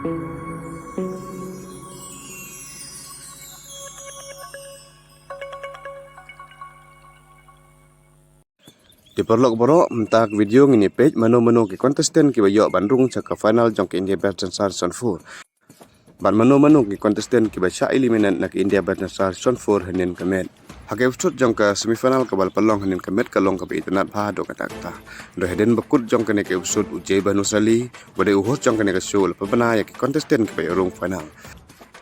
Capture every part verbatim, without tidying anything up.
Te paralok baroh, mynta ka video ngin ïa peit mano mano ki contestant kiba ïoh ban rung sha ka final jong ka India Best Dancer Season four. Bad mano mano ki contestant kiba shah eliminate na ka India Best Dancer Season four hynnin ka miet. Ha ka episode jong ka semi final kaba la pynlong hynnin ka miet ka long kaba itynnad bha haduh katta katta. Hynrei hadien ba kut jong kane ka episode u Jay Bhanusali, uba dei u host jong kane ka show, u la pynbna ïa ki contestant kiba ïoh rung final.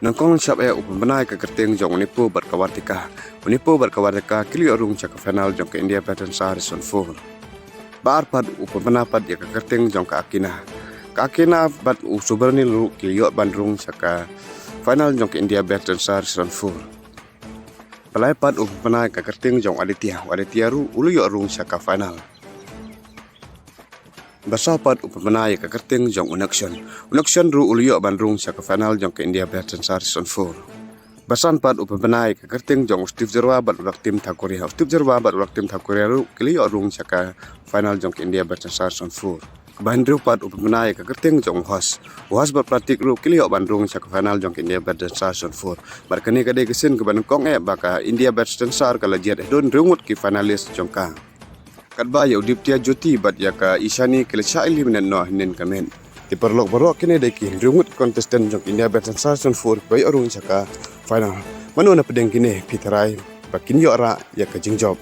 Nyngkong shaphrang u pynbna ïa ka kyrteng jong u Nepo bad ka Vartika. U Nepo bad ka Vartika ki la ïoh rung sha ka final jong ka India Best Dancer Season four. Ba ar pat u pynbna pat ïa ka kyrteng jong ka Akina. Ka Akina bad u Subranil ruh ki la ïoh ban rung sha ka final jong ka India Best Dancer Season four. Ba lai pat u pynbna ïa ka kyrteng jong u Aditya. U Aditya ruh u la ïoh rung sha ka final. Ba saw pat u pynbna ïa ka kyrteng jong u Nakshon. U Nakshon ruh u la ïoh ban rung sha ka final jong ka India Best Dancer Season four. Ba san pat u pynbna ïa ka kyrteng jong u Steve Jyrwa bad u Raktim Thakuria. U Steve Jyrwa bad u Raktim Thakuria ruh ki la ïoh rung sha ka final jong ka India Best Dancer Season four. Ba hynriew pat u pynbna ïa ka kyrteng jong u Hos. U Hos bad Pratik ruh ki la ïoh ban rung sha ka final jong ka India Best Dancer Season four. Bad kane ka dei ka sien kaba nyngkong eh ba ka India Best Dancer ka la jied haduh hynriew ngut ki finalist jong ka. Katba ïa u Diptya Jyoti bad ïa ka Ishani ki la shah eliminate noh hynnin ka miet. Te paralok baroh, kine dei ki hynriew ngut contestant jong India Best Dancer Season four ba ïoh rung sha ka final. Mano na pdeng kine phi tharai ba kin ïoh rah ïa ka jingjop?